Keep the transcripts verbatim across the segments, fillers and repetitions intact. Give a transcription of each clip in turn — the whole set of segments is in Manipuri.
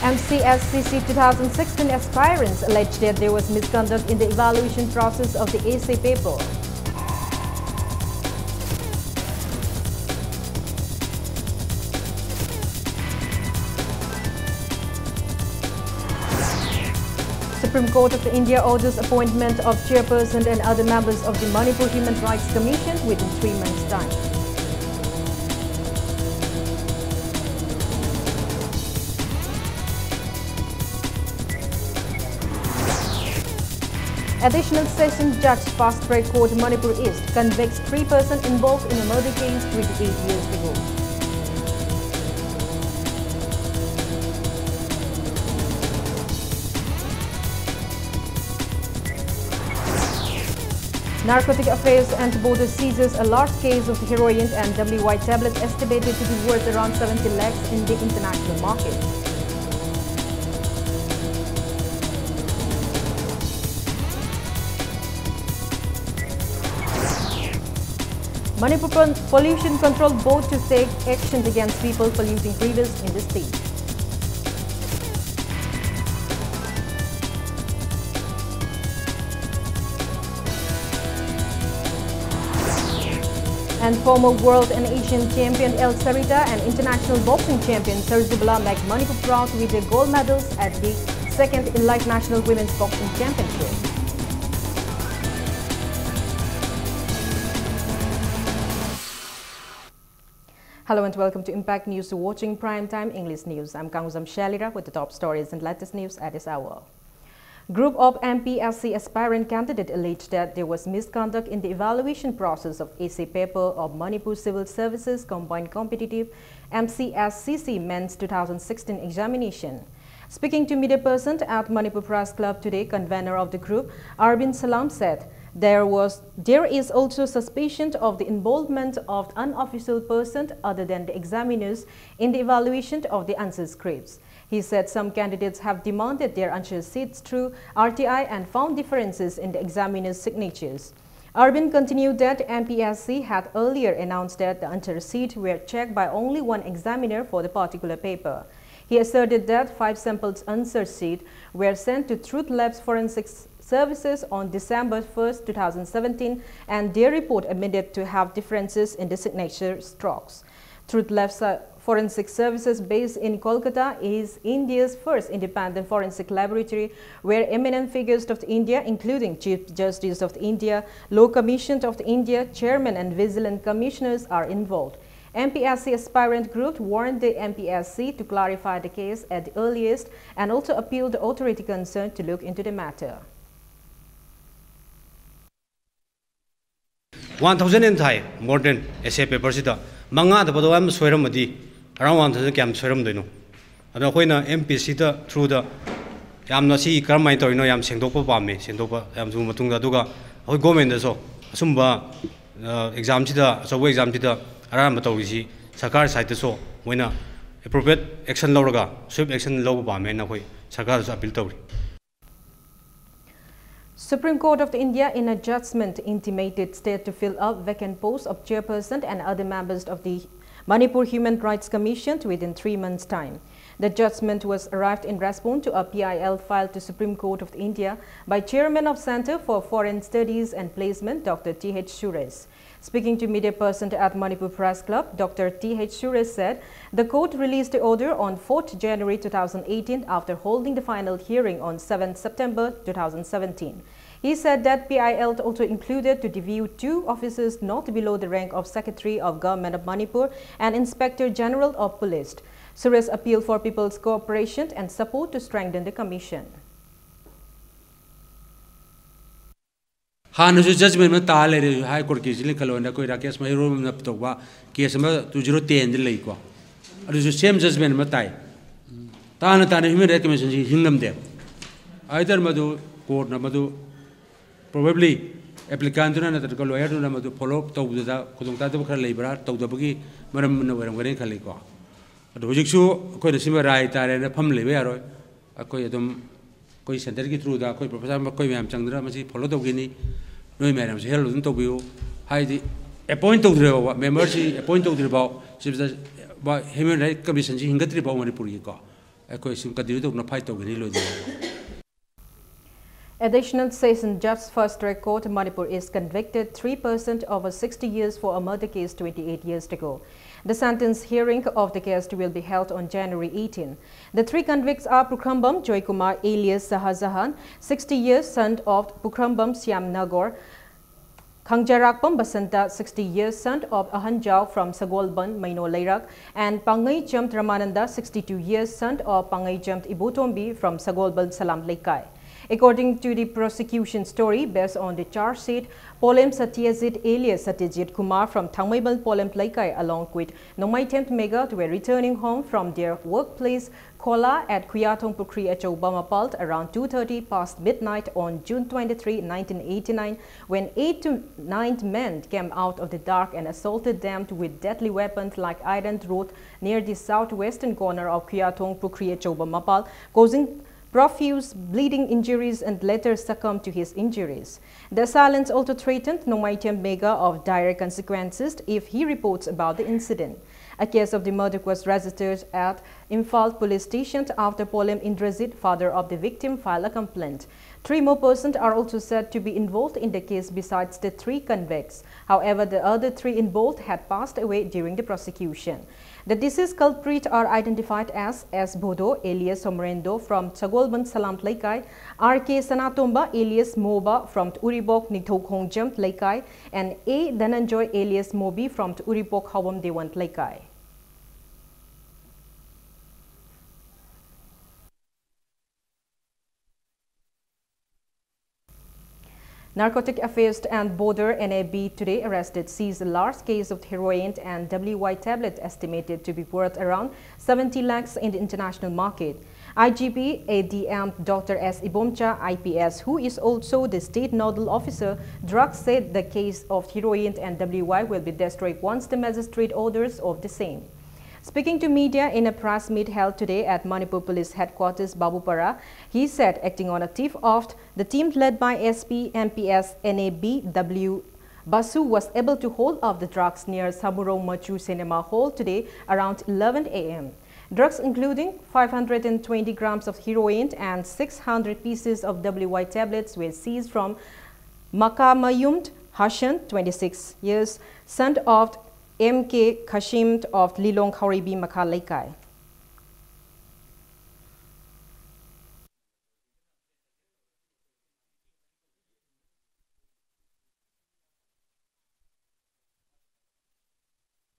M C S C C two thousand sixteen aspirants allege that there was misconduct in the evaluation process of the essay paper. Supreme Court of India orders appointment of chairperson and other members of the Manipur Human Rights Commission within three months' time. Additional Session Judge, Fast Track Court, Manipur East, convicts three persons involved in a murder case twenty-eight years ago. Narcotic Affairs and Border seizes a large case of heroin and W Y tablets estimated to be worth around seventy lakhs in the international market. Manipur Pol- Pollution Control Board to take action against people polluting rivers in the state. And former world and Asian champion L Sarita and international boxing champion Sir Zubala make Manipur proud with their gold medals at the second Elite National Women's Boxing Championship. Hello and welcome to Impact News, watching Prime Time English News. I'm Kanguzam Shalira with the top stories and latest news at this hour. Group of M P S C aspirant candidate alleged that there was misconduct in the evaluation process of essay paper of Manipur Civil Services Combined Competitive, M C S C C, Men's two thousand sixteen examination. Speaking to media person at Manipur Press Club today, convener of the group, Arvind Salam, said there was, there is also suspicion of the involvement of unofficial person other than the examiners in the evaluation of the answer scripts. He said some candidates have demanded their answer sheets through R T I and found differences in the examiners' signatures. Arvind continued that M P S C had earlier announced that the answer sheets were checked by only one examiner for the particular paper. He asserted that five sampled answer sheets were sent to Truth Labs Forensic Services on December first, two thousand seventeen, and their report admitted to have differences in the signature strokes. Truth Labs, uh, Forensic Services, based in Kolkata, is India's first independent forensic laboratory where eminent figures of India, including Chief Justice of India, Law Commission of India, Chairman and Vigilant Commissioners, are involved. M P S C aspirant group warned the M P S C to clarify the case at the earliest and also appealed the authority concerned to look into the matter. One thousand ꯍꯦꯟꯅ ꯊꯥꯏ, more than essay paper ꯁꯤꯗ꯫ ꯃꯉꯥꯗ ꯐꯥꯎꯗ ꯌꯥꯝ ꯁꯣꯏꯔꯝꯃꯗꯤ, around one thousand ꯀꯌꯥꯝ ꯁꯣꯏꯔꯝꯗꯣꯏꯅꯣ? ꯑꯗꯣ ꯑꯩꯈꯣꯏꯅ M P S C ꯗ through ꯗ ꯌꯥꯝꯅ ꯁꯤ ꯀꯔꯝꯍꯥꯏꯅ ꯇꯧꯔꯤꯅꯣ ꯌꯥꯝ ꯁꯦꯡꯗꯣꯛꯄ ꯄꯥꯝꯃꯦ, ꯁꯦꯡꯗꯣꯛꯄ ꯌꯥꯝ ꯊꯨꯕ ꯃꯇꯨꯡꯗ꯫ ꯑꯗꯨꯒ ꯑꯩꯈꯣꯏ government ꯗꯁꯨ ꯑꯁꯨꯝꯕ exam ꯁꯤꯗ, ꯑꯆꯧꯕ exam ꯁꯤꯗ ꯑꯔꯥꯟꯕ ꯇꯧꯔꯤꯁꯤ ꯁꯔꯀꯥꯔ side ꯇꯁꯨ ꯃꯣꯏꯅ appropriate action ꯂꯧꯔꯒ swift action ꯂꯧꯕ ꯄꯥꯝꯃꯦ ꯍꯥꯏꯅ ꯑꯩꯈꯣꯏ ꯁꯔꯀꯥꯔꯗꯁꯨ appeal ꯇꯧꯔꯤ꯫ Supreme Court of India, in a judgment, intimated state to fill up vacant posts of chairperson and other members of the Manipur Human Rights Commission within three months' time. The judgment was arrived in response to a P I L filed to Supreme Court of India by Chairman of Centre for Foreign Studies and Placement, Doctor T H Suresh. Speaking to media person at Manipur Press Club, Doctor T H Suresh said the court released the order on fourth January two thousand eighteen after holding the final hearing on seventh September two thousand seventeen. He said that P I L also included to deview two officers not below the rank of Secretary of Government of Manipur and Inspector General of Police. Suresh appealed for people's cooperation and support to strengthen the commission. ꯍꯥꯟꯅꯁꯨ judgment ꯑꯃ ꯇꯥ ꯂꯩꯔꯦ, High Court ꯀꯦꯁ ꯂꯤꯡꯈꯠꯂꯣꯅ ꯑꯩꯈꯣꯏ ꯔꯥꯀꯦꯁ ꯃꯩꯔꯣꯝꯅ ꯇꯧꯕ ꯀꯦꯁ ꯑꯃ two zero ten ꯗ ꯂꯩꯀꯣ꯫ ꯑꯗꯨꯁꯨ same judgment ꯑꯃ ꯇꯥꯏ꯫ ꯇꯥꯅ ꯇꯥꯅ Human Rights Commission ꯁꯤ ꯍꯤꯡꯉꯝꯗꯦ꯫ Either ꯃꯗꯨ court ꯅ ꯃꯗꯨ probably applicant ꯗꯨꯅ ꯅꯠꯇ꯭ꯔꯒ lawyer ꯗꯨꯅ ꯃꯗꯨ follow up ꯇꯧꯕꯗꯨꯗ ꯈꯨꯗꯣꯡꯆꯥꯗꯕ ꯈꯔ ꯂꯩꯕ꯭ꯔꯥ, ꯇꯧꯗꯕꯒꯤ ꯃꯔꯝꯅ ꯑꯣꯏꯔꯝꯒꯅꯤ ꯈꯜꯂꯤꯀꯣ꯫ ꯑꯗꯣ ꯍꯧꯖꯤꯛꯁꯨ ꯑꯩꯈꯣꯏꯅ ꯁꯤꯃ ꯔꯥꯏ ꯇꯥꯔꯦꯅ ꯐꯝ ꯂꯩꯕ ꯌꯥꯔꯣꯏ꯫ ꯑꯩꯈꯣꯏ ꯑꯗꯨꯝ ꯑꯩꯈꯣꯏ centre ꯒꯤ through ꯗ ꯑꯩꯈꯣꯏ professor ꯃꯈꯣꯏ ꯃꯌꯥꯝ ꯆꯪꯗꯅ ꯃꯁꯤ follow ꯇꯧꯒꯅꯤ꯫ ꯅꯣꯏ ꯃꯌꯥꯝꯁꯨ help ꯑꯗꯨꯝ ꯇꯧꯕꯤꯌꯨ꯫ ꯍꯥꯏꯗꯤ appoint ꯇꯧꯗ꯭ꯔꯤꯕ ꯐꯥꯎꯕ, member ꯁꯤ appoint ꯇꯧꯗ꯭ꯔꯤ ꯐꯥꯎ, Chief Justice, Human Rights Commission ꯁꯤ ꯍꯤꯡꯒꯠꯇ꯭ꯔꯤ ꯐꯥꯎ ꯃꯅꯤꯄꯨꯔꯒꯤꯀꯣ꯫ ꯑꯩꯈꯣꯏ ꯁꯨꯝ ꯀꯟꯇꯤꯅ꯭ꯌꯨ ꯇꯧꯅ ꯐꯥꯏꯠ ꯇꯧꯒꯅꯤ ꯂꯣꯏꯗ꯭ꯔꯤꯐꯥꯎ꯫ Additional Session Judge, First Track Court, Manipur is convicted three percent over sixty years for a murder case twenty-eight years ago. The sentence hearing of the case will be held on January eighteen. The three convicts are Pukhrambam Joykumar alias Sahajahan, sixty years, son of Pukhrambam Siam Nagor, Khangjarakpam Basanta, sixty years, son of Ahanjao from Sagolban, Maino Leirak, and Pangai Chamt Ramananda, sixty-two years, son of Pangai Chamt Ibotombi from Sagolban Salam Leikai. According to the prosecution story, based on the charge sheet, Polem Satyajit alias Satyajit Kumar from Thangmeibal Polem Leikai, along with Nongmai Themt Mega, were returning home from their workplace Khola at Khuyatong Pukri Achouba Mapal around two thirty past midnight on June twenty-three, nineteen eighty-nine, when eight to nine men came out of the dark and assaulted them with deadly weapons like iron rod near the southwestern corner of Khuyatong Pukri Achouba Mapal, causing profuse bleeding injuries and later succumbed to his injuries. The assailants also threatened Nongmai Themt Mega of dire consequences if he reports about the incident. A case of the murder was registered at Imphal Police Station after Polem Indrajit, father of the victim, filed a complaint. Three more persons are also said to be involved in the case besides the three convicts. However, the other three involved had passed away during the prosecution. The deceased culprits are identified as S Bodo alias Somrendo from Sagolban Salam Leikai, R K Sanatomba alias Moba from Uribok Nithoukhongjam Leikai, and A Dhananjoy alias Mobi from Uribok Hawam Dewan Leikai. Narcotic Affairs and Border, N A B, today arrested, seized a large case of heroin and W Y tablet estimated to be worth around seventy lakhs in the international market. I G P A D M Doctor S Ibomcha, I P S, who is also the state nodal officer, drugs, said the case of heroin and W Y will be destroyed once the magistrate orders of the same. Speaking to media in a press meet held today at Manipur Police Headquarters, Babupara, he said, acting on a tip of the team led by S P M P S N A B W Basu was able to hold up the drugs near Samurong Machu Cinema Hall today around eleven A M. Drugs including five hundred twenty grams of heroin and six hundred pieces of W Y tablets were seized from Makamayum Hashan, twenty-six years, son of M K Kashim of Lilong Khauribi Makha Leikai.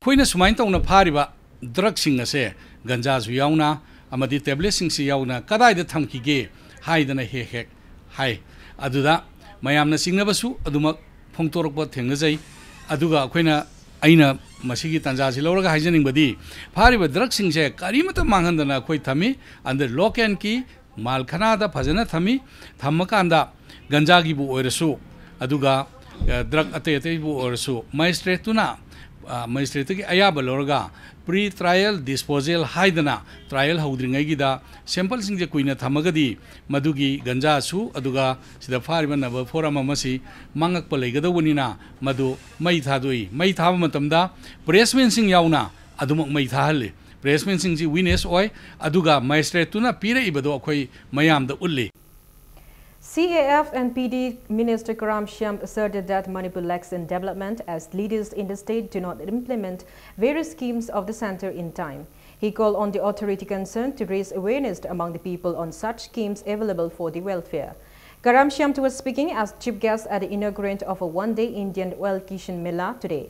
ꯑꯩꯈꯣꯏꯅ ꯁꯨꯃꯥꯏꯅ ꯇꯧꯅ ꯐꯥꯔꯤꯕ ꯗ꯭ꯔꯒꯁꯤꯡ ꯑꯁꯦ, ꯒꯟꯖꯥꯁꯨ ꯌꯥꯎꯅ ꯑꯃꯗꯤ ꯇꯦꯕ꯭ꯂꯦꯠꯁꯤꯡꯁꯤ ꯌꯥꯎꯅ, ꯀꯗꯥꯏꯗ ꯊꯝꯈꯤꯒꯦ ꯍꯥꯏꯗꯅ ꯍꯦꯛ ꯍꯦꯛ ꯍꯥꯏ꯫ ꯑꯗꯨꯗ ꯃꯌꯥꯝꯅ ꯆꯤꯡꯅꯕꯁꯨ ꯑꯗꯨꯃꯛ ꯐꯣꯡꯗꯣꯔꯛꯄ ꯊꯦꯡꯅꯖꯩ꯫ ꯑꯗꯨꯒ ꯑꯩꯈꯣꯏꯅ, ꯑꯩꯅ ꯃꯁꯤꯒꯤ ꯇꯥꯟꯖꯥꯁꯤ ꯂꯧꯔꯒ ꯍꯥꯏꯖꯅꯤꯡꯕꯗꯤ, ꯐꯥꯔꯤꯕ ꯗ꯭ꯔꯒꯁꯤꯡꯁꯦ ꯀꯔꯤꯃꯠꯇ ꯃꯥꯡꯍꯟꯗꯅ ꯑꯩꯈꯣꯏ ꯊꯝꯃꯤ꯫ Under lock and key ꯃꯥꯜꯈꯅꯥꯗ ꯐꯖꯅ ꯊꯝꯃꯤ꯫ ꯊꯝꯃꯀꯥꯟꯗ ꯒꯟꯖꯥꯒꯤꯕꯨ ꯑꯣꯏꯔꯁꯨ, ꯑꯗꯨꯒ, ꯑ, ꯗ꯭ꯔꯒ ꯑꯇꯩ ꯑꯇꯩꯕꯨ ꯑꯣꯏꯔꯁꯨ, ꯃꯦꯖꯤꯁꯇ꯭ꯔꯦꯠꯇꯨꯅ, ꯑ, ꯃꯦꯖꯤꯁꯇ꯭ꯔꯦꯠꯇꯒꯤ ꯑꯌꯥꯕ ꯂꯧꯔꯒ pre trial disposal ꯍꯥꯏꯗꯅ, ꯇ꯭ꯔꯥꯌꯦꯜ ꯍꯧꯗ꯭ꯔꯤꯉꯩꯒꯤꯗ ꯁꯦꯝꯄꯜꯁꯤꯡꯁꯦ ꯀꯨꯏꯅ ꯊꯝꯃꯒꯗꯤ ꯃꯗꯨꯒꯤ ꯒꯟꯖꯥꯁꯨ, ꯑꯗꯨꯒ ꯁꯤꯗ ꯐꯥꯔꯤꯕ number four ꯑꯃ ꯑꯃꯁꯤ ꯃꯥꯡꯉꯛꯄ ꯂꯩꯒꯗꯧꯕꯅꯤꯅ, ꯃꯗꯨ ꯃꯩ ꯊꯥꯗꯣꯛꯏ꯫ ꯃꯩ ꯊꯥꯕ ꯃꯇꯝꯗ ꯄ꯭ꯔꯦꯁꯃꯦꯟꯁꯤꯡ ꯌꯥꯎꯅ ꯑꯗꯨꯃꯛ ꯃꯩ ꯊꯥꯍꯜꯂꯤ꯫ ꯄ꯭ꯔꯦꯁꯃꯦꯟꯁꯤꯡꯁꯤ ꯋꯤꯠꯅꯦꯁ ꯑꯣꯏ, ꯑꯗꯨꯒ ꯃꯦꯖꯤꯁꯇ꯭ꯔꯦꯠꯇꯨꯅ ꯄꯤꯔꯛꯏꯕꯗꯣ ꯑꯩꯈꯣꯏ ꯃꯌꯥꯝꯗ ꯎꯠꯂꯤ꯫ C A F and P D Minister Karam Shyam asserted that Manipur lacks in development as leaders in the state do not implement various schemes of the center in time. He called on the authority concerned to raise awareness among the people on such schemes available for the welfare. Karam Shyam was speaking as chief guest at the inaugurant of a one-day Indian Oil Kishan Mela today.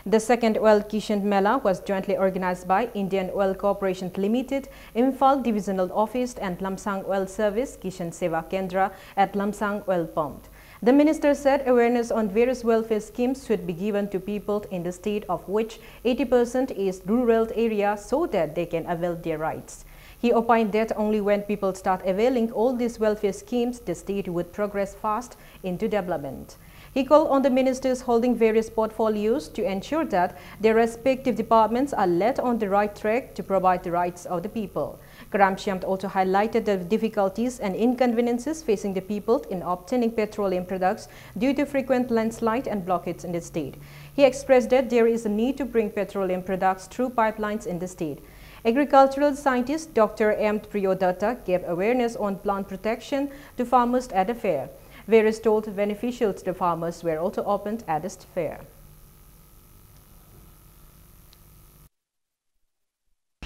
The second Oil Kishan Mela was jointly organized by Indian Oil Corporation Limited, Imphal Divisional Office, and Lamsang Oil Service Kishan Seva Kendra at Lamsang Oil Pump. The minister said awareness on various welfare schemes should be given to people in the state, of which eighty percent is rural area, so that they can avail their rights. He opined that only when people start availing all these welfare schemes, the state would progress fast into development. He called on the ministers holding various portfolios to ensure that their respective departments are led on the right track to provide the rights of the people. Karam Shyam also highlighted the difficulties and inconveniences facing the people in obtaining petroleum products due to frequent landslide and blockades in the state. He expressed that there is a need to bring petroleum products through pipelines in the state. Agricultural scientist Doctor M Priyodatta gave awareness on plant protection to farmers at the fair. Various stalls beneficial to the farmers were also opened at this fair.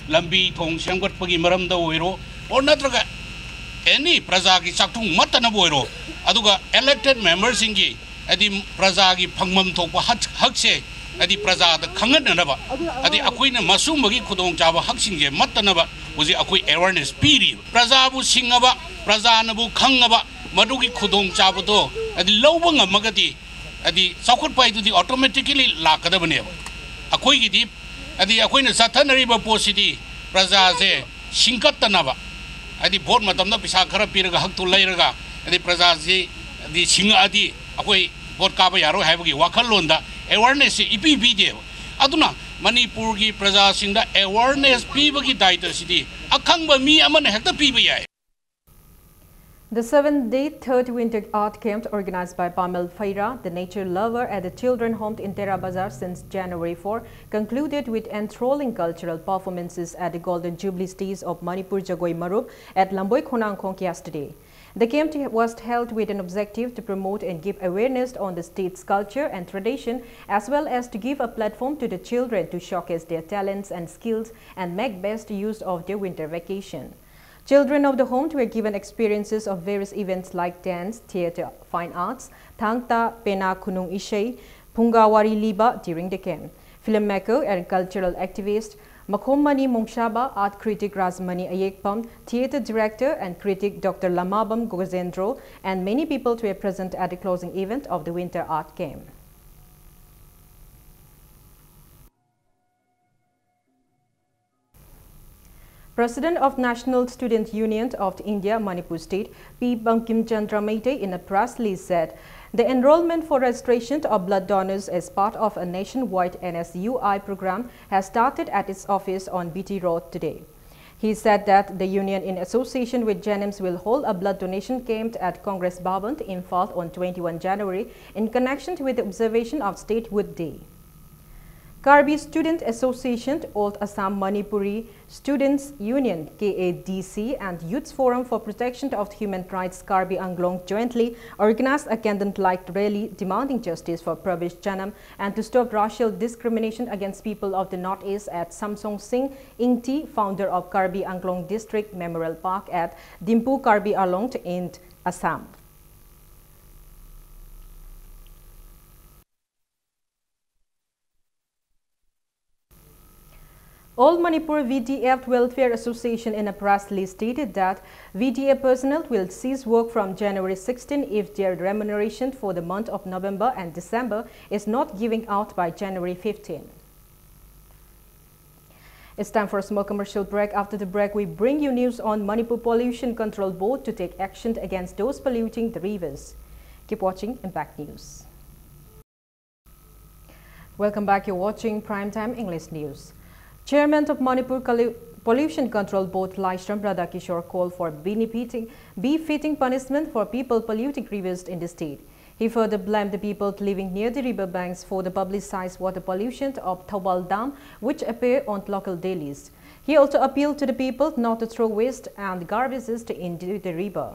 ꯂꯝꯕꯤ ꯊꯣꯡ ꯁꯦꯝꯒꯠꯄꯒꯤ ꯃꯔꯝꯗ ꯑꯣꯏꯔꯣ, ꯑꯣꯔ ꯅꯠꯇ꯭ꯔꯒ ꯑꯦꯅꯤ ꯄ꯭ꯔꯖꯥꯒꯤ ꯆꯥꯛꯊꯨꯡ ꯃꯠꯇꯅꯕ ꯑꯣꯏꯔꯣ, ꯑꯗꯨꯒ ꯏꯂꯦꯛꯇꯦꯗ ꯃꯦꯝꯕꯔꯁꯤꯡꯒꯤ, ꯍꯥꯏꯗꯤ ꯄ꯭ꯔꯖꯥꯒꯤ ꯐꯪꯐꯝ ꯊꯣꯛꯄ ꯍꯛ- ꯍꯛꯁꯦ, ꯍꯥꯏꯗꯤ ꯄ꯭ꯔꯖꯥꯗ ꯈꯪꯍꯟꯅꯅꯕ, ꯍꯥꯏꯗꯤ ꯑꯩꯈꯣꯏꯅ ꯃꯁꯨꯝꯕꯒꯤ ꯈꯨꯗꯣꯡꯆꯥꯕ ꯍꯛꯁꯤꯡꯁꯦ ꯃꯠꯇꯅꯕ ꯍꯧꯖꯤꯛ ꯑꯩꯈꯣꯏ ꯑꯦꯋꯥꯔꯅꯦꯁ ꯄꯤꯔꯤꯕ꯫ ꯄ꯭ꯔꯖꯥꯕꯨ ꯁꯤꯡꯉꯕ, ꯄ꯭ꯔꯖꯥꯅꯕꯨ ꯈꯪꯉꯕ, ꯃꯗꯨꯒꯤ ꯈꯨꯗꯣꯡꯆꯥꯕꯗꯣ ꯍꯥꯏꯗꯤ ꯂꯧꯕ ꯉꯝꯃꯒꯗꯤ, ꯍꯥꯏꯗꯤ ꯆꯥꯎꯈꯠꯄ ꯍꯥꯏꯗꯨꯗꯤ ꯑꯣꯇꯣꯃꯦꯇꯤꯀꯦꯂꯤ ꯂꯥꯛꯀꯗꯕꯅꯦꯕ꯫ ꯑꯩꯈꯣꯏꯒꯤꯗꯤ, ꯍꯥꯏꯗꯤ ꯑꯩꯈꯣꯏꯅ ꯆꯠꯊꯅꯔꯤꯕ ꯄꯣꯠꯁꯤꯗꯤ ꯄ꯭ꯔꯖꯥꯁꯦ ꯁꯤꯡꯀꯠꯇꯅꯕ, ꯍꯥꯏꯗꯤ ꯚꯣꯠ ꯃꯇꯝꯗ ꯄꯩꯁꯥ ꯈꯔ ꯄꯤꯔꯒ ꯍꯛꯇꯨ ꯂꯩꯔꯒ, ꯍꯥꯏꯗꯤ ꯄ꯭ꯔꯖꯥꯁꯤ ꯍꯥꯏꯗꯤ ꯁꯤꯡꯉꯛꯑꯗꯤ ꯑꯩꯈꯣꯏ ꯚꯣꯠ ꯀꯥꯕ ꯌꯥꯔꯣꯏ ꯍꯥꯏꯕꯒꯤ ꯋꯥꯈꯜꯂꯣꯟꯗ ꯑꯦꯋꯥꯔꯅꯦꯁꯁꯤ ꯏꯄꯤ ꯄꯤꯗꯦꯕ꯫ ꯑꯗꯨꯅ ꯃꯅꯤꯄꯨꯔꯒꯤ ꯄ꯭ꯔꯖꯥꯁꯤꯡꯗ ꯑꯦꯋꯥꯔꯅꯦꯁ ꯄꯤꯕꯒꯤ ꯗꯥꯏꯇꯁꯤꯗꯤ ꯑꯈꯪꯕ ꯃꯤ ꯑꯃꯅ ꯍꯦꯛꯇ ꯄꯤꯕ ꯌꯥꯏ꯫ The seventh day third winter art camp organized by Pamel Phaira, the nature lover at the children home in Tera Bazar since January four, concluded with enthralling cultural performances at the Golden Jubilee stage of Manipur Jagoi Marup at Lamboi Khonangkhong yesterday. The camp was held with an objective to promote and give awareness on the state's culture and tradition, as well as to give a platform to the children to showcase their talents and skills and make best use of their winter vacation. Children of the home were given experiences of various events like dance, theatre, fine arts, thangta, pena khunung ishei, phungawari liba during the camp. Filmmaker and cultural activist Makhom Mani Mongshaba, art critic Razmani Ayekpam, theatre director and critic Doctor Lamabam Gogozendro, and many people were present at the closing event of the Winter Art Camp. President of National Student Union of India, Manipur State, P Bankim Chandra Meitei, in a press release said the enrollment for registration of blood donors as part of a nationwide N S U I program has started at its office on B T Road today. He said that the union, in association with JNIMS, will hold a blood donation camp at Congress Bhavan, Imphal, on twenty-one January in connection with the observation of Statehood Day. Karbi Student Association, All Assam Manipuri Students Union, K A D C, and Youth Forum for Protection of Human Rights Karbi Anglong jointly organized a candlelight rally demanding justice for Pravesh Chanam and to stop racial discrimination against people of the Northeast at Samsung Singh Ingti, founder of Karbi Anglong District Memorial Park at Dimpu Karbi Anglong in Assam. All Manipur V D F Welfare Association in a press release stated that V D A personnel will cease work from January sixteen if their remuneration for the month of November and December is not giving out by January fifteen. It's time for a small commercial break. After the break, we bring you news on Manipur Pollution Control Board to take action against those polluting the rivers. Keep watching Impact News. Welcome back. You're watching Primetime English News. Chairman of Manipur Collu- Pollution Control Board, Laishram Radhakishore, called for befitting, befitting punishment for people polluting rivers in the state. He further blamed the people living near the river banks for the publicized water pollution of Thoubal Dam, which appear on local dailies. He also appealed to the people not to throw waste and garbages into the river.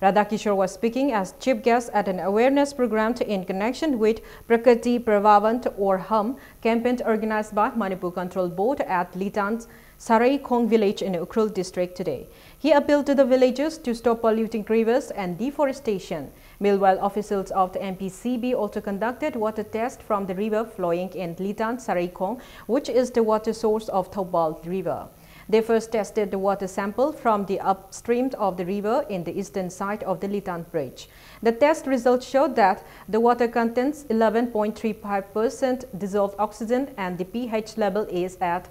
Radhakishore was speaking as chief guest at an awareness program in connection with Prakriti Pravavan or HUM campaign organized by Manipur Control Board at Litan Saraikhong village in Ukhrul district today. He appealed to the villagers to stop polluting rivers and deforestation. Meanwhile, officials of the M P C B also conducted water test from the river flowing in Litan Saraikhong, which is the water source of Thoubal River. They first tested the water sample from the upstream of the river in the eastern side of the Litan Bridge. The test results showed that the water contains eleven point three five percent dissolved oxygen and the pH level is at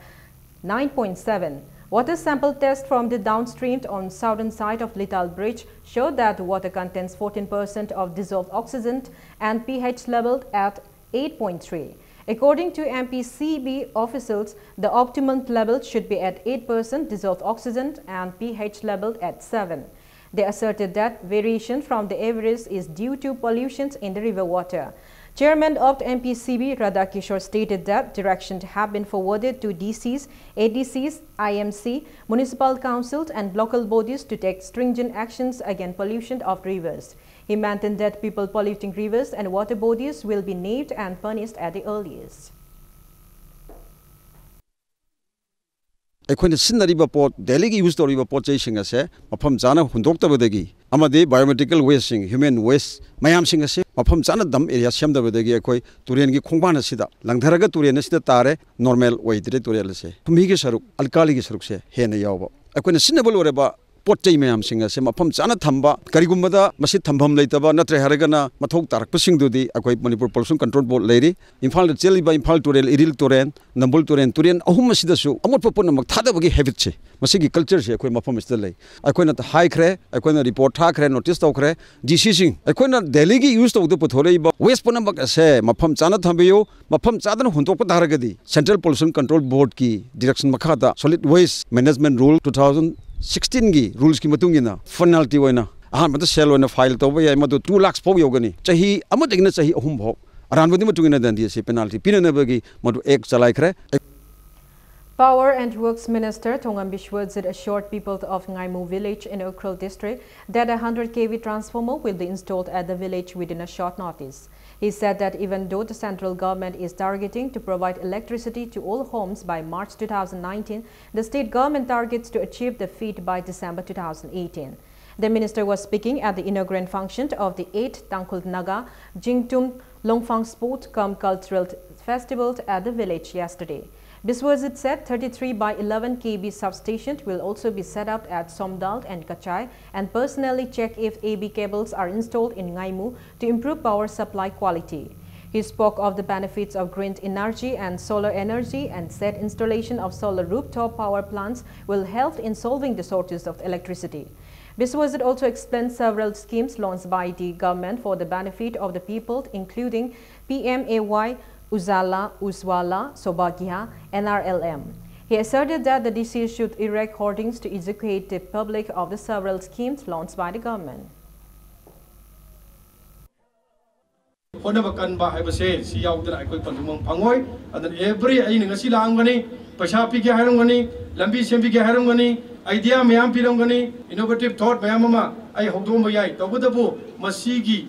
nine point seven. Water sample test from the downstream on southern side of Litan Bridge showed that the water contains fourteen percent of dissolved oxygen and pH level at eight point three. According to M P C B officials, the optimum level should be at eight percent dissolved oxygen and pH level at seven. They asserted that variation from the average is due to pollutions in the river water. Chairman of M P C B, Radha Kishore, stated that directions have been forwarded to D Cs, A D Cs, I M C, municipal councils, and local bodies to take stringent actions against pollution of rivers. He maintained that people polluting rivers and water bodies will be nabbed and punished at the earliest. ꯑꯩꯈꯣꯏꯅ ꯁꯤꯖꯤꯟꯅꯔꯤꯕ ꯄꯣꯠ, ꯗꯦꯂꯤꯒꯤ ꯌꯨꯁ ꯇꯧꯔꯤꯕ ꯄꯣꯠ ꯆꯩꯁꯤꯡ ꯑꯁꯦ ꯃꯐꯝ ꯆꯥꯅ ꯍꯨꯟꯗꯣꯛꯇꯕꯗꯒꯤ ꯑꯃꯗꯤ ꯕꯥꯏꯑꯣꯃꯦꯗꯤꯀꯦꯜ ꯋꯦꯁꯁꯤꯡ, ꯍ꯭ꯌꯨꯃꯦꯟ ꯋꯦꯁ ꯃꯌꯥꯝꯁꯤꯡ ꯑꯁꯦ ꯃꯐꯝ ꯆꯥꯅ ꯗꯝ ꯑꯦꯔꯤꯌꯥ ꯁꯦꯝꯗꯕꯗꯒꯤ ꯑꯩꯈꯣꯏ ꯇꯨꯔꯦꯜꯒꯤ ꯈꯣꯡꯕꯥꯟ ꯑꯁꯤꯗ ꯂꯪꯊꯔꯒ ꯇꯨꯔꯦꯜ ꯑꯁꯤꯗ ꯇꯥꯔꯦ꯫ ꯅꯣꯔꯃꯦꯜ ꯑꯣꯏꯗ꯭ꯔꯦ ꯇꯨꯔꯦꯜ ꯑꯁꯦ꯫ ꯐꯨꯝꯍꯤꯒꯤ ꯁꯔꯨꯛ, ꯑꯜꯀꯥꯂꯤꯒꯤ ꯁꯔꯨꯛꯁꯦ ꯍꯦꯟꯅ ꯌꯥꯎꯕ꯫ ꯑꯩꯈꯣꯏꯅ ꯁꯤꯖꯤꯟꯅꯕ ꯂꯣꯏꯔꯕ ꯄꯣꯠ ꯆꯩ ꯃꯌꯥꯝꯁꯤꯡ ꯑꯁꯦ ꯃꯐꯝ ꯆꯥꯅ ꯊꯝꯕ, ꯀꯔꯤꯒꯨꯝꯕꯗ ꯃꯁꯤ ꯊꯝꯐꯝ ꯂꯩꯇꯕ ꯅꯠꯇ꯭ꯔꯦ ꯍꯥꯏꯔꯒꯅ ꯃꯊꯧ ꯇꯥꯔꯛꯄꯁꯤꯡꯗꯨꯗꯤ ꯑꯩꯈꯣꯏ ꯃꯅꯤꯄꯨꯔ ꯄꯣꯂꯨꯁꯟ ꯀꯟꯇ꯭ꯔꯣꯜ ꯕꯣꯔꯗ ꯂꯩꯔꯤ꯫ ꯏꯝꯐꯥꯜꯗ ꯆꯦꯜꯂꯤꯕ ꯏꯝꯐꯥꯜ ꯇꯨꯔꯦꯜ, ꯏꯔꯤꯜ ꯇꯨꯔꯦꯜ, ꯅꯝꯕꯨꯜ ꯇꯨꯔꯦꯜ, ꯇꯨꯔꯦꯜ ꯑꯍꯨꯝ ꯑꯁꯤꯗꯁꯨ ꯑꯃꯣꯠꯄ ꯄꯨꯝꯅꯃꯛ ꯊꯥꯗꯕꯒꯤ ꯍꯦꯕꯤꯠꯁꯦ, ꯃꯁꯤꯒꯤ ꯀꯜꯆꯔꯁꯦ ꯑꯩꯈꯣꯏ ꯃꯐꯝ ꯑꯁꯤꯗ ꯂꯩ꯫ ꯑꯩꯈꯣꯏꯅ ꯍꯥꯏꯈ꯭ꯔꯦ, ꯑꯩꯈꯣꯏꯅ ꯔꯤꯄꯣꯔꯠ ꯊꯥꯈ꯭ꯔꯦ, ꯅꯣꯇꯤꯁ ꯇꯧꯈ꯭ꯔꯦ꯫ ꯗꯤ ꯁꯤꯁꯤꯡ, ꯑꯩꯈꯣꯏꯅ ꯗꯦꯂꯤꯒꯤ ꯌꯨꯁ ꯇꯧꯕꯗ ꯄꯨꯊꯣꯔꯛꯏꯕ ꯋꯦꯁ ꯄꯨꯝꯅꯃꯛ ꯑꯁꯦ ꯃꯐꯝ ꯆꯥꯅ ꯊꯝꯕꯤꯌꯨ꯫ ꯃꯐꯝ ꯆꯥꯗꯅ ꯍꯨꯟꯗꯣꯛꯄ ꯇꯥꯔꯒꯗꯤ Central Pollution Control Board ꯀꯤ ꯗꯤꯔꯦꯛꯁꯟ ꯃꯈꯥꯗ Solid Waste Management Rule two thousand sixteen ꯒꯤ ꯔꯨꯜꯁꯀꯤ ꯃꯇꯨꯡ ꯏꯟꯅ ꯄꯦꯅꯥꯜꯇꯤ ꯑꯣꯏꯅ ꯑꯍꯥꯟꯕꯗ ꯁꯦꯜ ꯑꯣꯏꯅ ꯐꯥꯏꯜ ꯇꯧꯕ ꯌꯥꯏ, ꯃꯗꯨ two lakhs ꯐꯥꯎ ꯌꯧꯒꯅꯤ꯫ ꯆꯍꯤ ꯑꯃꯗꯒꯤꯅ ꯆꯍꯤ ꯑꯍꯨꯝ ꯐꯥꯎ ꯑꯔꯥꯟꯕꯗꯨꯒꯤ ꯃꯇꯨꯡ ꯏꯟꯅ ꯗꯟꯗꯤ ꯑꯁꯤ ꯄꯦꯅꯥꯜꯇꯤ ꯄꯤꯅꯅꯕꯒꯤ ꯃꯗꯨ ꯑꯦꯛ ꯆꯂꯥꯏꯈ꯭ꯔꯦ꯫ Power and Works Minister Thongam Biswajit assured people of Ngaimu village in Ukhrul district that a one hundred K V transformer will be installed at the village within a short notice. He said that even though the central government is targeting to provide electricity to all homes by March two thousand nineteen, the state government targets to achieve the feat by December two thousand eighteen. The minister was speaking at the inaugural function of the eighth Tangkhul Naga Jingtum Longphang Sport cum Cultural Festival at the village yesterday. Biswajit said thirty-three by eleven K V substation will also be set up at Somdal and Kachai and personally check if A V cables are installed in Ngaimu to improve power supply quality. He spoke of the benefits of green energy and solar energy and said installation of solar rooftop power plants will help in solving the shortage of electricity. Biswajit also explained several schemes launched by the government for the benefit of the people, including P M A Y, Ujala, Ujjwala, Saubhagya, N R L M. He asserted that the D C should erect hoardings to educate the public of the several schemes launched by the government. ꯍꯣꯠꯅꯕ ꯀꯟꯕ ꯍꯥꯏꯕꯁꯦ ꯁꯤ ꯌꯥꯎꯗꯅ ꯑꯩꯈꯣꯏ ꯄꯟꯊꯨꯡꯐꯝ ꯐꯪꯉꯣꯏ꯫ ꯑꯗꯨꯅ every ꯑꯩꯅ ꯉꯁꯤ ꯂꯥꯛꯑꯝꯒꯅꯤ, ꯄꯩꯁꯥ ꯄꯤꯒꯦ ꯍꯥꯏꯔꯝꯒꯅꯤ, ꯂꯝꯕꯤ ꯁꯦꯝꯕꯤꯒꯦ ꯍꯥꯏꯔꯝꯒꯅꯤ, idea ꯃꯌꯥꯝ ꯄꯤꯔꯝꯒꯅꯤ, innovative thought ꯃꯌꯥꯝ ꯑꯃ ꯑꯩ ꯍꯧꯗꯣꯛꯑꯝꯕ ꯌꯥꯏ꯫ ꯇꯧꯕꯇꯕꯨ ꯃꯁꯤꯒꯤ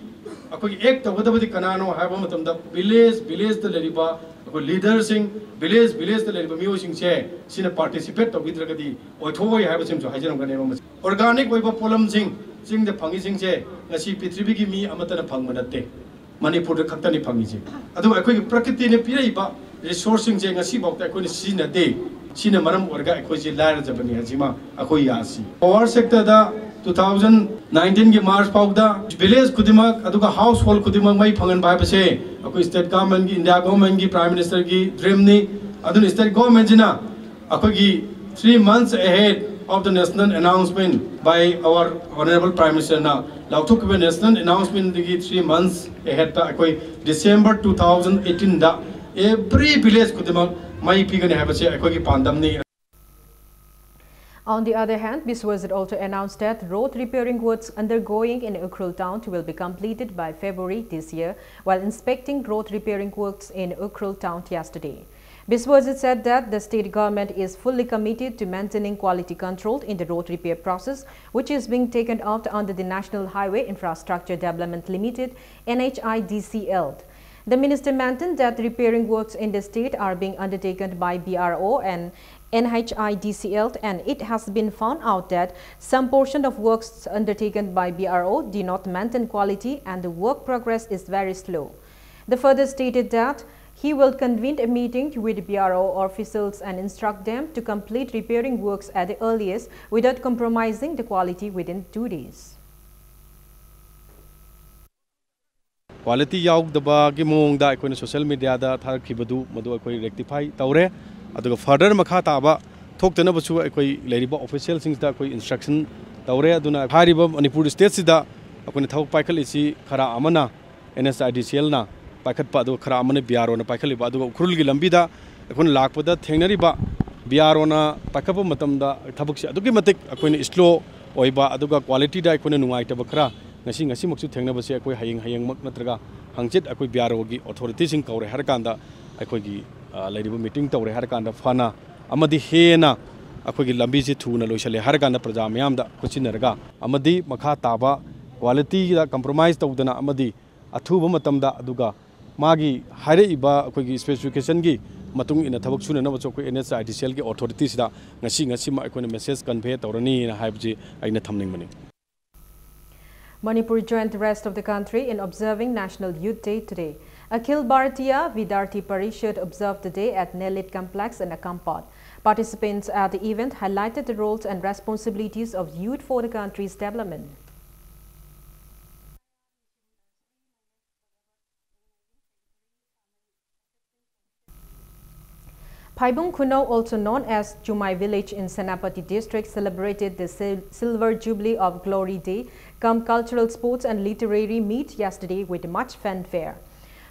ꯑꯩꯈꯣꯏꯒꯤ act ꯇꯧꯒꯗꯕꯗꯤ ꯀꯅꯥꯅꯣ ꯍꯥꯏꯕ ꯃꯇꯝꯗ village villageꯇ ꯂꯩꯔꯤꯕ ꯑꯩꯈꯣꯏ leaderꯁꯤꯡ, village villageꯇ ꯂꯩꯔꯤꯕ ꯃꯤꯑꯣꯏꯁꯤꯡꯁꯦ ꯁꯤꯅ participate ꯇꯧꯕꯤꯗ꯭ꯔꯒꯗꯤ ꯑꯣꯏꯊꯣꯛꯑꯣꯏ ꯍꯥꯏꯕꯁꯤꯃꯁꯨ ꯍꯥꯏꯖꯔꯝꯒꯅꯦꯕ꯫ ꯃꯁꯤ organic ꯑꯣꯏꯕ ꯄꯣꯠꯂꯝꯁꯤꯡ ꯆꯤꯡꯗ ꯐꯪꯉꯤꯁꯤꯡꯁꯦ ꯉꯁꯤ ꯄ꯭ꯔꯤꯊꯤꯕꯤꯒꯤ ꯃꯤ ꯑꯃꯠꯇꯅ ꯐꯪꯕ ꯅꯠꯇꯦ꯫ ꯃꯅꯤꯄꯨꯔꯗ ꯈꯛꯇꯅꯤ ꯐꯪꯉꯤꯁꯦ꯫ ꯑꯗꯨꯒ ꯑꯩꯈꯣꯏꯒꯤ ꯄ꯭ꯔꯀ꯭ꯔꯤꯇꯤꯅ ꯄꯤꯔꯛꯏꯕ resourceꯁꯤꯡꯁꯦ ꯉꯁꯤꯐꯥꯎꯗ ꯑꯩꯈꯣꯏꯅ ꯁꯤꯖꯤꯟꯅꯗꯦ꯫ ꯁꯤꯅ ꯃꯔꯝ ꯑꯣꯏꯔꯒ ꯑꯩꯈꯣꯏꯁꯦ ꯂꯥꯏꯔꯖꯕꯅꯤ ꯍꯥꯏꯁꯤꯃ ꯑꯩꯈꯣꯏ ꯌꯥꯁꯤ꯫ Power sectorꯗ two thousand nineteenꯒꯤ March ꯐꯥꯎꯗ village ꯈꯨꯗꯤꯡꯃꯛ ꯑꯗꯨꯒ household ꯈꯨꯗꯤꯡꯃꯛ ꯃꯩ ꯐꯪꯍꯟꯕ ꯍꯥꯏꯕꯁꯦ ꯑꯩꯈꯣꯏ state governmentꯀꯤ, India governmentꯀꯤ Prime Ministerꯒꯤ dreamꯅꯤ꯫ ꯑꯗꯨꯅ state governmentꯁꯤꯅ ꯑꯩꯈꯣꯏꯒꯤ three months ahead of the national announcement by our honorable Prime Ministerꯅ ꯂꯥꯎꯊꯣꯛꯈꯤꯕ national announcementꯗꯒꯤ three months aheadꯇ ꯑꯩꯈꯣꯏ December two thousand eighteenꯗ every village ꯈꯨꯗꯤꯡꯃꯛ ꯃꯩ ꯄꯤꯒꯅꯤ ꯍꯥꯏꯕꯁꯦ ꯑꯩꯈꯣꯏꯒꯤ ꯄꯥꯟꯗꯝꯅꯤ꯫ On the other hand, Biswajit also announced that road repairing works undergoing in Ukhrul town will be completed by February this year while inspecting road repairing works in Ukhrul town yesterday. Biswajit said that the state government is fully committed to maintaining quality control in the road repair process, which is being taken out under the National Highway Infrastructure Development Limited, N H I D C L. The minister maintained that repairing works in the state are being undertaken by B R O and N H I D C L, and it has been found out that some portion of works undertaken by B R O do not maintain quality and the work progress is very slow. The further stated that he will convene a meeting with B R O officials and instruct them to complete repairing works at the earliest without compromising the quality within two days. Quality ꯌꯥꯎꯗꯕꯒꯤ ꯃꯑꯣꯡꯗ ꯑꯩꯈꯣꯏꯅ social mediaꯗ ꯊꯥꯔꯛꯈꯤꯕꯗꯨ ꯃꯗꯨ ꯑꯩꯈꯣꯏ rectify ꯇꯧꯔꯦ꯫ ꯑꯗꯨꯒ further ꯃꯈꯥ ꯇꯥꯕ ꯊꯣꯛꯇꯅꯕꯁꯨ ꯑꯩꯈꯣꯏ ꯂꯩꯔꯤꯕ officialꯁꯤꯡꯁꯤꯗ ꯑꯩꯈꯣꯏ instruction ꯇꯧꯔꯦ꯫ ꯑꯗꯨꯅ ꯍꯥꯏꯔꯤꯕ ꯃꯅꯤꯄꯨꯔ stateꯁꯤꯗ ꯑꯩꯈꯣꯏꯅ ꯊꯕꯛ ꯄꯥꯏꯈꯠꯂꯤꯁꯤ ꯈꯔ ꯑꯃꯅ NHIDCLꯅ ꯄꯥꯏꯈꯠꯄ, ꯑꯗꯨꯒ ꯈꯔ ꯑꯃꯅ BROꯅ ꯄꯥꯏꯈꯠꯂꯤꯕ, ꯑꯗꯨꯒ ꯎꯈ꯭ꯔꯨꯜꯒꯤ ꯂꯝꯕꯤꯗ ꯑꯩꯈꯣꯏꯅ ꯂꯥꯛꯄꯗ ꯊꯦꯡꯅꯔꯤꯕ BROꯅ ꯄꯥꯏꯈꯠꯄ ꯃꯇꯝꯗ ꯊꯕꯛꯁꯦ ꯑꯗꯨꯛꯀꯤ ꯃꯇꯤꯛ ꯑꯩꯈꯣꯏꯅ slow ꯑꯣꯏꯕ, ꯑꯗꯨꯒ qualityꯗ ꯑꯩꯈꯣꯏꯅ ꯅꯨꯡꯉꯥꯏꯇꯕ ꯈꯔ ꯉꯁꯤ, ꯉꯁꯤꯃꯛꯁꯨ ꯊꯦꯡꯅꯕꯁꯦ ꯑꯩꯈꯣꯏ ꯍꯌꯦꯡ, ꯍꯌꯦꯡꯃꯛ ꯅꯠꯇ꯭ꯔꯒ ꯍꯪꯆꯤꯠ ꯑꯩꯈꯣꯏ ꯕꯤ ꯑꯥꯔ ꯑꯣꯒꯤ ꯑꯣꯊꯣꯔꯤꯇꯤꯁꯤꯡ ꯀꯧꯔꯦ ꯍꯥꯏꯔꯀꯥꯟꯗ, ꯑꯩꯈꯣꯏꯒꯤ, ꯑ, ꯂꯩꯔꯤꯕ ꯃꯤꯇꯤꯡ ꯇꯧꯔꯦ ꯍꯥꯏꯔꯀꯥꯟꯗ ꯐꯅ ꯑꯃꯗꯤ ꯍꯦꯟꯅ ꯑꯩꯈꯣꯏꯒꯤ ꯂꯝꯕꯤꯁꯤ ꯊꯨꯅ ꯂꯣꯏꯁꯤꯜꯂꯦ ꯍꯥꯏꯔꯀꯥꯟꯗ ꯄ꯭ꯔꯖꯥ ꯃꯤꯌꯥꯝꯗ ꯈꯨꯠꯁꯤꯟꯅꯔꯒ ꯑꯃꯗꯤ ꯃꯈꯥ ꯇꯥꯕ ꯀ꯭ꯋꯥꯂꯤꯇꯤꯗ ꯀꯝꯄ꯭ꯔꯣꯃꯥꯏꯁ ꯇꯧꯗꯅ ꯑꯃꯗꯤ ꯑꯊꯨꯕ ꯃꯇꯝꯗ, ꯑꯗꯨꯒ ꯃꯥꯒꯤ ꯍꯥꯏꯔꯛꯏꯕ ꯑꯩꯈꯣꯏꯒꯤ ꯁ꯭ꯄꯦꯁꯤꯐꯤꯀꯦꯁꯟꯒꯤ ꯃꯇꯨꯡ ꯏꯟꯅ ꯊꯕꯛ ꯁꯨꯅꯅꯕꯁꯨ ꯑꯩꯈꯣꯏ ꯑꯦꯟ ꯑꯩꯆ ꯑꯥꯏ ꯗꯤ ꯁꯤ ꯑꯦꯜꯒꯤ ꯑꯣꯊꯣꯔꯤꯇꯤꯁꯤꯗ ꯉꯁꯤ, ꯉꯁꯤꯃꯛ ꯑꯩꯈꯣꯏꯅ ꯃꯦꯁꯦꯖ ꯀꯟꯚꯦ ꯇꯧꯔꯅꯤꯅ ꯍꯥꯏꯕꯁꯤ ꯑꯩꯅ ꯊꯝꯅꯤꯡꯕꯅꯤ꯫ Manipur joined the rest of the country in observing National Youth Day today. Akhil Bharatiya Vidyarthi Parishad observed the day at Nelit Complex in Akampat. Participants at the event highlighted the roles and responsibilities of youth for the country's development. Phaibung Khunou, also known as Chumai village in Senapati district, celebrated the Sil- Silver Jubilee of Glory Day, cum cultural sports and literary meet yesterday with much fanfare.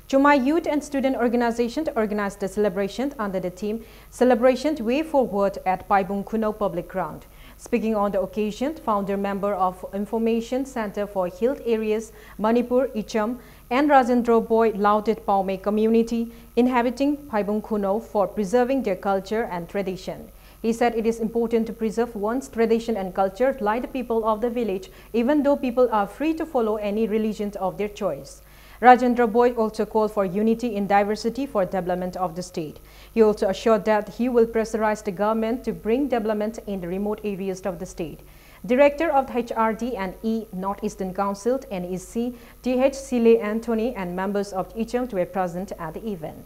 Chumai Youth and Student Organization organized the celebration under the theme Celebration Way Forward at Phaibung Khunou Public Ground. Speaking on the occasion, founder member of Information Center for Hill Areas, Manipur, Icham, and Rajendra Bhoi lauded Paome community inhabiting Phaibung Khunou for preserving their culture and tradition. He said it is important to preserve one's tradition and culture like the people of the village, even though people are free to follow any religion of their choice. Rajendra Bhoi also called for unity in diversity for development of the state. He also assured that he will pressurize the government to bring development in the remote areas of the state. Director of the H R D and E Northeastern Council, N E C, T H Sile Anthony, and members of Icham were present at the event.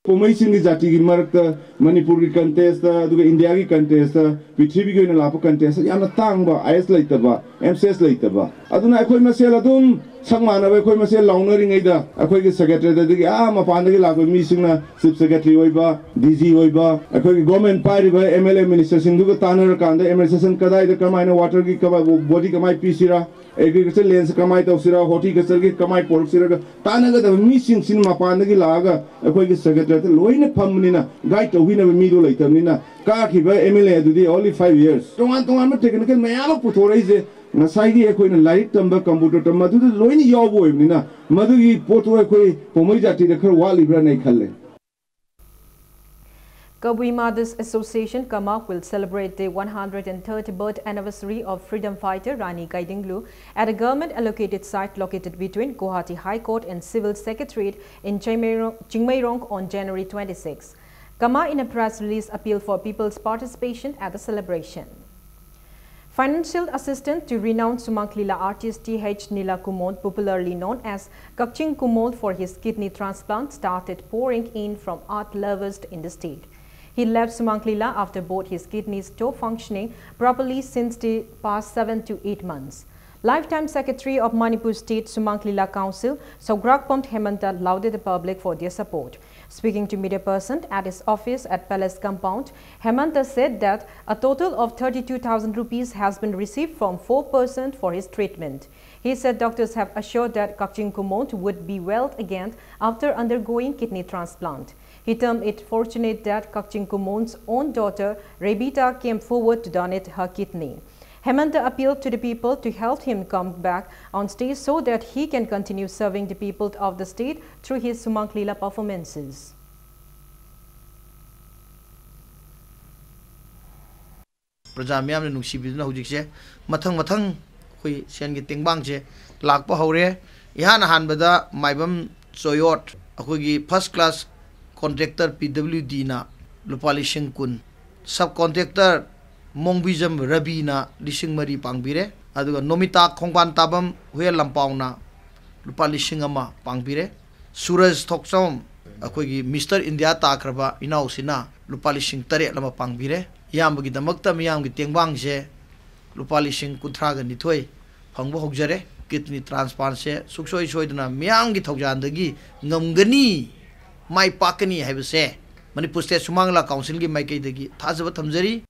ꯄꯥꯎꯃꯩꯁꯤꯡꯒꯤ ꯖꯥꯇꯤꯒꯤ ꯃꯔꯛꯇ ꯃꯅꯤꯄꯨꯔꯒꯤ ꯀꯟꯇꯦꯁꯇ, ꯑꯗꯨꯒ ꯏꯟꯗꯤꯌꯥꯒꯤ ꯀꯟꯇꯦꯁꯇ, ꯄ꯭ꯔꯤꯊꯤꯕꯤꯒꯤ ꯑꯣꯏꯅ ꯂꯥꯛꯄ ꯀꯟꯇꯦꯁꯇ ꯌꯥꯝꯅ ꯇꯥꯡꯕ, ꯑꯥꯏ ꯑꯦꯁ ꯂꯩꯇꯕ, ꯑꯦꯝ ꯁꯤ ꯑꯦꯁ ꯂꯩꯇꯕ꯫ ꯑꯗꯨꯅ ꯑꯩꯈꯣꯏ ꯃꯁꯦꯜ ꯑꯗꯨꯝ ꯁꯛ ꯃꯥꯟꯅꯕ ꯑꯩꯈꯣꯏ ꯃꯁꯦꯜ ꯂꯥꯎꯅꯔꯤꯉꯩꯗ ꯑꯩꯈꯣꯏꯒꯤ ꯁꯦꯀ꯭ꯔꯦꯇꯔꯤꯗꯒꯤ ꯑꯥ ꯃꯄꯥꯟꯗꯒꯤ ꯂꯥꯛꯄ ꯃꯤꯁꯤꯡꯅ ꯆꯤꯐ ꯁꯦꯀ꯭ꯔꯦꯇꯔꯤ ꯑꯣꯏꯕ, ꯗꯤ ꯖꯤ ꯑꯣꯏꯕ, ꯑꯩꯈꯣꯏꯒꯤ ꯒꯣꯔꯃꯦꯟ ꯄꯥꯏꯔꯤꯕ ꯑꯦꯝ ꯑꯦꯜ ꯑꯦ ꯃꯤꯅꯤꯁꯇꯔꯁꯤꯡꯗꯨꯒ ꯇꯥꯟꯅꯔꯀꯥꯟꯗ ꯑꯦꯗꯃꯤꯅꯤꯁꯇ꯭ꯔꯦꯁꯟ ꯀꯗꯥꯏꯗ ꯀꯃꯥꯏꯅ ꯋꯥꯇꯔꯒꯤ ꯀꯃꯥꯏ, ꯕꯣꯗꯤ ꯀꯃꯥꯏꯅ ꯄꯤꯁꯤꯔꯥ, ꯑꯦꯒ꯭ꯔꯤꯀꯜꯆꯔ ꯂꯦꯟꯁ ꯀꯃꯥꯏꯅ ꯇꯧꯁꯤꯔꯥ, ꯍꯣꯔꯇꯤꯀꯜꯆꯔꯒꯤ ꯀꯃꯥꯏꯅ ꯄꯣꯔꯛꯁꯤꯔꯒ ꯇꯥꯟꯅꯒꯗꯕ ꯃꯤꯁꯤꯡꯁꯤꯅ ꯃꯄꯥꯟꯗꯒꯤ ꯂꯥꯛꯑꯒ ꯑꯩꯈꯣꯏꯒꯤ ꯁꯦꯀ꯭ꯔꯦꯇꯔꯤꯌꯦꯠꯇ ꯂꯣꯏꯅ ꯐꯝꯕꯅꯤꯅ ꯒꯥꯏꯗ ꯇꯧꯕꯤꯅꯕ ꯃꯤꯗꯣ ꯂꯩꯇꯕꯅꯤꯅ ꯀꯥꯈꯤꯕ ꯑꯦꯝ ꯑꯦꯜ ꯑꯦ ꯑꯗꯨꯗꯤ only five years ꯇꯣꯉꯥꯟ ꯇꯣꯉꯥꯟꯕ ꯇꯦꯛꯅꯤꯀꯦꯜ ꯃꯌꯥꯝ ꯑꯃ ꯄꯨꯊꯣꯔꯛꯏꯁꯦ ꯉꯁꯥꯏꯒꯤ ꯑꯩꯈꯣꯏꯅ ꯂꯥꯏꯔꯤꯛ ꯇꯝꯕ, ꯀꯝꯄ꯭ꯌꯨꯇꯔ ꯇꯝꯕ, ꯑꯗꯨꯗ ꯂꯣꯏꯅ ꯌꯥꯎꯕ ꯑꯣꯏꯕꯅꯤꯅ, ꯃꯗꯨꯒꯤ ꯄꯣꯠꯇꯨ ꯑꯩꯈꯣꯏ ꯄꯣꯝꯕꯩ ꯖꯥꯇꯤꯗ ꯈꯔ ꯋꯥꯠꯂꯤꯕ꯭ꯔꯥꯅ ꯑꯩ ꯈꯜꯂꯦ꯫ Kabui Mothers Association, KAMAK, will celebrate the one hundred thirtieth birth anniversary of freedom fighter Rani Gaidinliu at a government-allocated site located between Guwahati High Court and Civil Secretariat in Chingmeirong on January twenty-sixth. KAMAK, in a press release, appealed for people's participation at the celebration. Financial assistance to renowned Sumanglila artist Th Nila Kumon, popularly known as Kakching Kumon, for his kidney transplant started pouring in from art lovers in the state. He left Sumanglila after both his kidneys stopped functioning properly since the past seven to eight months. Lifetime Secretary of Manipur State Sumanglila Council, Sograkpam Hemanta, lauded the public for their support. Speaking to media person at his office at Palace Compound, Hemanta said that a total of thirty-two thousand rupees has been received from four persons for his treatment. He said doctors have assured that Kakching Kumon would be well again after undergoing kidney transplant. He termed it fortunate that Kakching Kumon's own daughter, Rebita, came forward to donate her kidney. Hemanta appealed to the people to help him come back on stage so that he can continue serving the people of the state through his Sumanglila performances. ꯄ꯭ꯔꯖꯥ ꯃꯤꯌꯥꯝꯅ ꯅꯨꯡꯁꯤꯕꯤꯗꯨꯅ ꯍꯧꯖꯤꯛꯁꯦ ꯃꯊꯪ ꯃꯊꯪ ꯑꯩꯈꯣꯏ ꯁꯦꯟꯒꯤ ꯇꯦꯡꯕꯥꯡꯁꯦ ꯂꯥꯛꯄ ꯍꯧꯔꯦ꯫ ꯏꯍꯥꯟ ꯑꯍꯥꯟꯕꯗ ꯃꯥꯏꯕꯝ ꯆꯣꯌꯣꯠ ꯑꯩꯈꯣꯏꯒꯤ first class contractor P W Dꯅ ꯂꯨꯄꯥ ꯂꯤꯁꯤꯡ ꯀꯨꯟ, sub contractor ꯃꯣꯡꯕꯤꯖꯝ ꯔꯕꯤꯅ ꯂꯤꯁꯤꯡ ꯃꯔꯤ ꯄꯥꯡꯕꯤꯔꯦ꯫ ꯑꯗꯨꯒ ꯅꯣꯃꯤꯇꯥ ꯈꯣꯡꯕꯥꯟ ꯇꯥꯕꯝ ꯍꯨꯌꯦꯟ ꯂꯝꯄꯥꯎꯅ ꯂꯨꯄꯥ ꯂꯤꯁꯤꯡ ꯑꯃ ꯄꯥꯡꯕꯤꯔꯦ꯫ ꯁꯨꯔꯖ ꯊꯣꯛꯆꯣꯝ, ꯑꯩꯈꯣꯏꯒꯤ Mister India ꯇꯥꯈ꯭ꯔꯕ ꯏꯅꯥꯎꯁꯤꯅ ꯂꯨꯄꯥ ꯂꯤꯁꯤꯡ ꯇꯔꯦꯠ ꯑꯃ ꯄꯥꯡꯕꯤꯔꯦ꯫ ꯏꯌꯥꯝꯕꯒꯤꯗꯃꯛꯇ ꯃꯤꯌꯥꯝꯒꯤ ꯇꯦꯡꯕꯥꯡꯁꯦ ꯂꯨꯄꯥ ꯂꯤꯁꯤꯡ ꯀꯨꯟꯊ꯭ꯔꯥꯒ ꯅꯤꯊꯣꯏ ꯐꯪꯕ ꯍꯧꯖꯔꯦ꯫ Kidney transplantꯁꯦ ꯁꯨꯡꯁꯣꯏ ꯁꯣꯏꯗꯅ ꯃꯤꯌꯥꯝꯒꯤ ꯊꯧꯖꯥꯜꯗꯒꯤ ꯉꯝꯒꯅꯤ, ꯃꯥꯏ ꯄꯥꯛꯀꯅꯤ ꯍꯥꯏꯕꯁꯦ ꯃꯅꯤꯄꯨꯔ State Sumanglila Councilꯒꯤ ꯃꯥꯏꯀꯩꯗꯒꯤ ꯊꯥꯖꯕ ꯊꯝꯖꯔꯤ꯫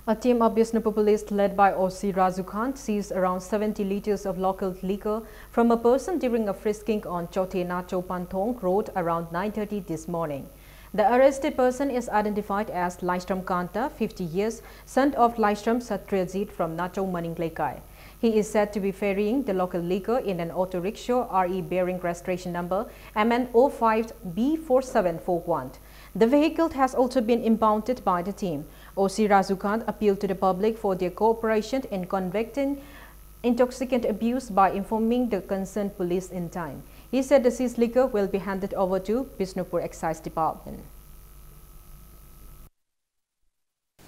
A team of Bishnupur police led by O C Raju Khan seized around seventy liters of local liquor from a person during a frisking on Chothe Nacho Panthong Road around nine thirty this morning. The arrested person is identified as Laishram Kanta, fifty years, son of Laishram Satrajit from Nachau Maning Leikai. He is said to be ferrying the local liquor in an auto rickshaw R E bearing registration number M N O five B four seven four one. The vehicle has also been impounded by the team. O C Raju Kant appealed to the public for their cooperation in convicting intoxicant abuse by informing the concerned police in time. He said the seized liquor will be handed over to Bishnupur Excise Department.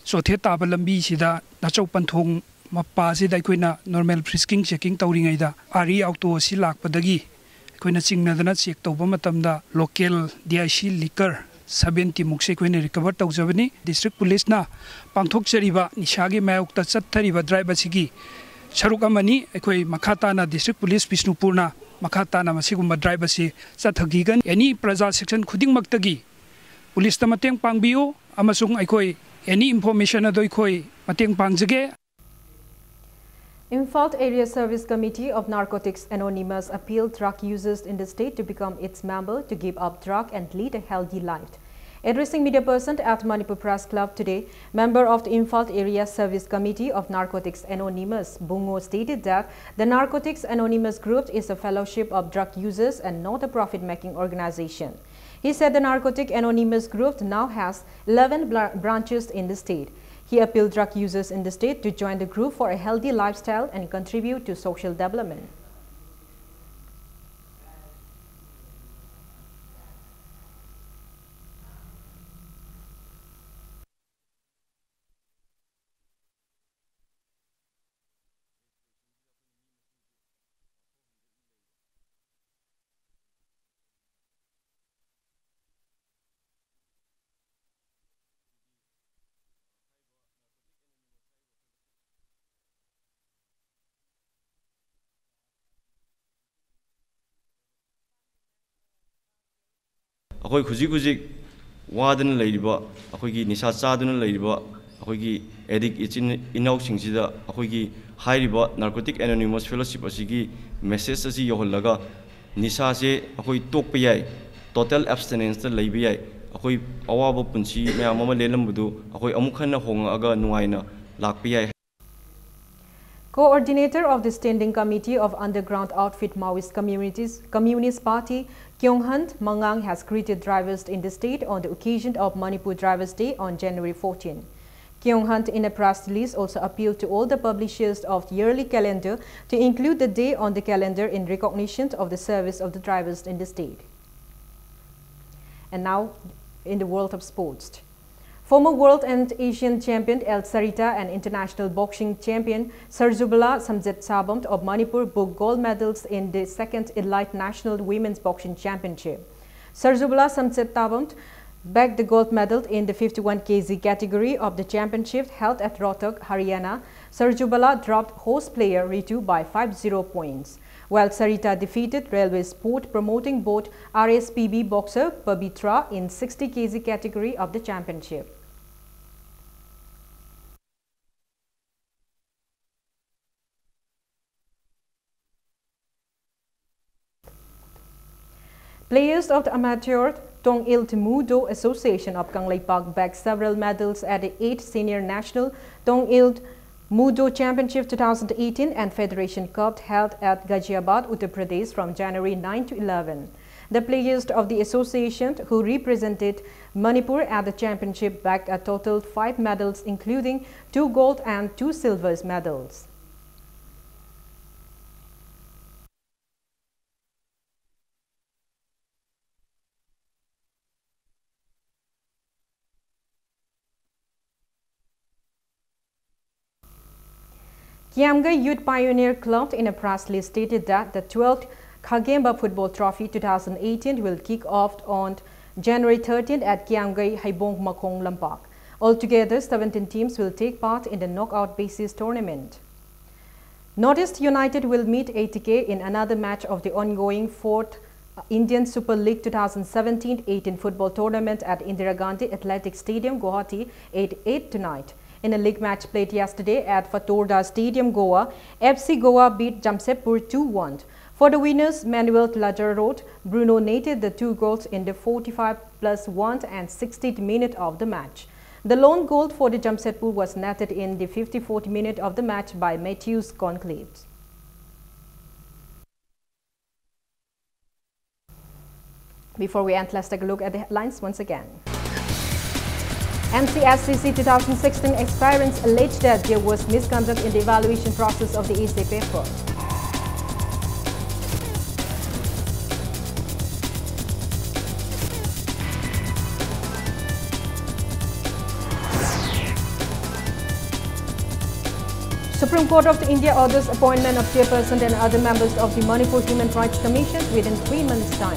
ꯆꯣꯊꯦ ꯇꯥꯕ ꯂꯝꯕꯤꯁꯤꯗ ꯅꯥꯆꯧ ꯄꯟꯊꯣꯡ ꯃꯄꯥꯁꯤꯗ ꯑꯩꯈꯣꯏꯅ normal frisking checking ꯇꯧꯔꯤꯉꯩꯗ ꯑꯥꯔꯤ ꯑꯣꯇꯣ ꯑꯁꯤ ꯂꯥꯛꯄꯗꯒꯤ ꯑꯩꯈꯣꯏꯅ ꯆꯤꯡꯅꯗꯅ check ꯇꯧꯕ ꯃꯇꯝꯗ local D I C liquor seventy ꯃꯨꯛꯁꯦ ꯑꯩꯈꯣꯏꯅ recover ꯇꯧꯖꯕꯅꯤ꯫ District Police ꯅ ꯄꯥꯡꯊꯣꯛꯆꯔꯤꯕ ꯅꯤꯁꯥꯒꯤ ꯃꯥꯌꯣꯛꯇ ꯆꯠꯊꯔꯤꯕ drive ꯑꯁꯤꯒꯤ ꯁꯔꯨꯛ ꯑꯃꯅꯤ꯫ ꯑꯩꯈꯣꯏ ꯃꯈꯥ ꯇꯥꯅ District Police ꯕꯤꯁꯅꯨꯄꯨꯔꯅ ꯃꯈꯥ ꯇꯥꯅ ꯃꯁꯤꯒꯨꯝꯕ drive ꯑꯁꯤ ꯆꯠꯊꯈꯤꯒꯅꯤ꯫ Any ꯄ꯭ꯔꯖꯥ section ꯈꯨꯗꯤꯡꯃꯛꯇꯒꯤ police ꯇ ꯃꯇꯦꯡ ꯄꯥꯡꯕꯤꯌꯨ ꯑꯃꯁꯨꯡ ꯑꯩꯈꯣꯏ any information ꯑꯗꯨ ꯑꯩꯈꯣꯏ ꯃꯇꯦꯡ ꯄꯥꯡꯖꯒꯦ꯫ Imphal Area Service Committee of Narcotics Anonymous appealed drug users in the state to become its member to give up drug and lead a healthy life. Addressing media person at Manipur Press Club today, member of the Imphal Area Service Committee of Narcotics Anonymous, Bungo, stated that the Narcotics Anonymous group is a fellowship of drug users and not a profit-making organization. He said the Narcotic Anonymous group now has eleven bla- branches in the state. He appealed drug users in the state to join the group for a healthy lifestyle and contribute to social development. ꯑꯩꯈꯣꯏ ꯍꯧꯖꯤꯛ ꯍꯧꯖꯤꯛ ꯋꯥꯗꯅ ꯂꯩꯔꯤꯕ, ꯑꯩꯈꯣꯏꯒꯤ ꯅꯤꯁꯥ ꯆꯥꯗꯨꯅ ꯂꯩꯔꯤꯕ ꯑꯩꯈꯣꯏꯒꯤ addict ꯏꯆꯤꯟ ꯏꯅꯥꯎꯁꯤꯡꯁꯤꯗ ꯑꯩꯈꯣꯏꯒꯤ ꯍꯥꯏꯔꯤꯕ Narcotic Anonymous Fellowship ꯑꯁꯤꯒꯤ message ꯑꯁꯤ ꯌꯧꯍꯜꯂꯒ, ꯅꯤꯁꯥꯁꯦ ꯑꯩꯈꯣꯏ ꯇꯣꯛꯄ ꯌꯥꯏ, total abstinence ꯇ ꯂꯩꯕ ꯌꯥꯏ꯫ ꯑꯩꯈꯣꯏ ꯑꯋꯥꯕ ꯄꯨꯟꯁꯤ ꯃꯌꯥꯝ ꯑꯃ ꯂꯦꯜꯂꯝꯕꯗꯨ ꯑꯩꯈꯣꯏ ꯑꯃꯨꯛ ꯍꯟꯅ ꯍꯣꯡꯉꯛꯑꯒ ꯅꯨꯡꯉꯥꯏꯅ ꯂꯥꯛꯄ ꯌꯥꯏ꯫ Coordinator of the Standing Committee of Underground Outfit Maoist Communities, Communist Party, Kyung Hunt Mangang has greeted drivers in the state on the occasion of Manipur Drivers' Day on January fourteen. Kyung Hunt, in a press release, also appealed to all the publishers of the yearly calendar to include the day on the calendar in recognition of the service of the drivers in the state. And now, in the world of sports. Former world and Asian champion L Sarita and international boxing champion Sarjubala Samjetsabam of Manipur booked gold medals in the second Elite National Women's Boxing Championship. Sarjubala Samjetsabam bagged the gold medal in the fifty-one K G category of the championship held at Rohtak, Haryana. Sarjubala dropped host player Ritu by five zero points, while Sarita defeated Railway Sport Promoting Board, R S P B, boxer Pabitra in sixty K G category of the championship. Players of the amateur Tongil Mudo Association of Kangleipak bagged several medals at the eighth Senior National Tongil Mudo Championship two thousand eighteen and Federation Cup held at Ghaziabad, Uttar Pradesh from January nine to eleven. The players of the association who represented Manipur at the championship bagged a total five medals, including two gold and two silver medals. Kiamgay Youth Pioneer Club in a press release stated that the twelfth Khagemba Football Trophy two thousand eighteen will kick off on January thirteenth at Kiamgay Haibong Makhong Lampak. Altogether, seventeen teams will take part in the knockout basis tournament. Northeast United will meet A T K in another match of the ongoing fourth Indian Super League two thousand seventeen eighteen football tournament at Indira Gandhi Athletic Stadium, Guwahati, at eight tonight. In a league match played yesterday at Fatorda Stadium, Goa, F C Goa beat Jamshedpur two one. For the winners, Manuel Lajar wrote, Bruno netted the two goals in the forty-five plus one and sixtieth minute of the match. The lone goal for the Jamshedpur was netted in the fifty-fourth minute of the match by Matthews Conclave. Before we end, let's take a look at the headlines once again. M C S C C two thousand sixteen aspirants allege that there was misconduct in the evaluation process of the essay paper. Supreme Court of India orders appointment of chairperson and other members of the Manipur Human Rights Commission within three months' time.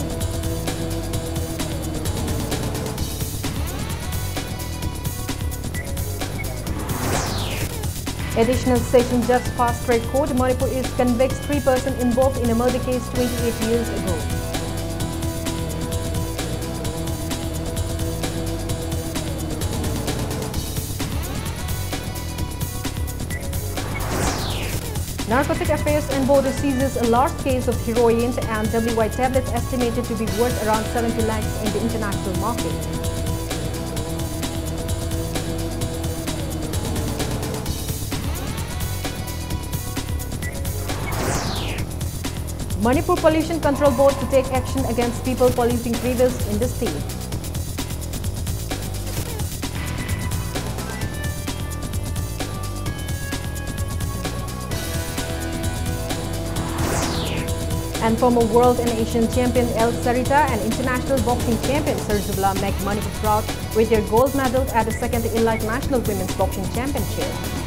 Additional Session Judge Fast Track Court Manipur is convicts three persons involved in a murder case twenty-eight years ago. Narcotic Affairs and Border seizes a large case of heroin and W Y tablets estimated to be worth around seventy lakhs in the international market. Manipur Pollution Control Board to take action against people polluting rivers in the state. And former world and Asian champion L Sarita and international boxing champion Sarzubla make Manipur proud with their gold medal at the second Elite National Women's Boxing Championship.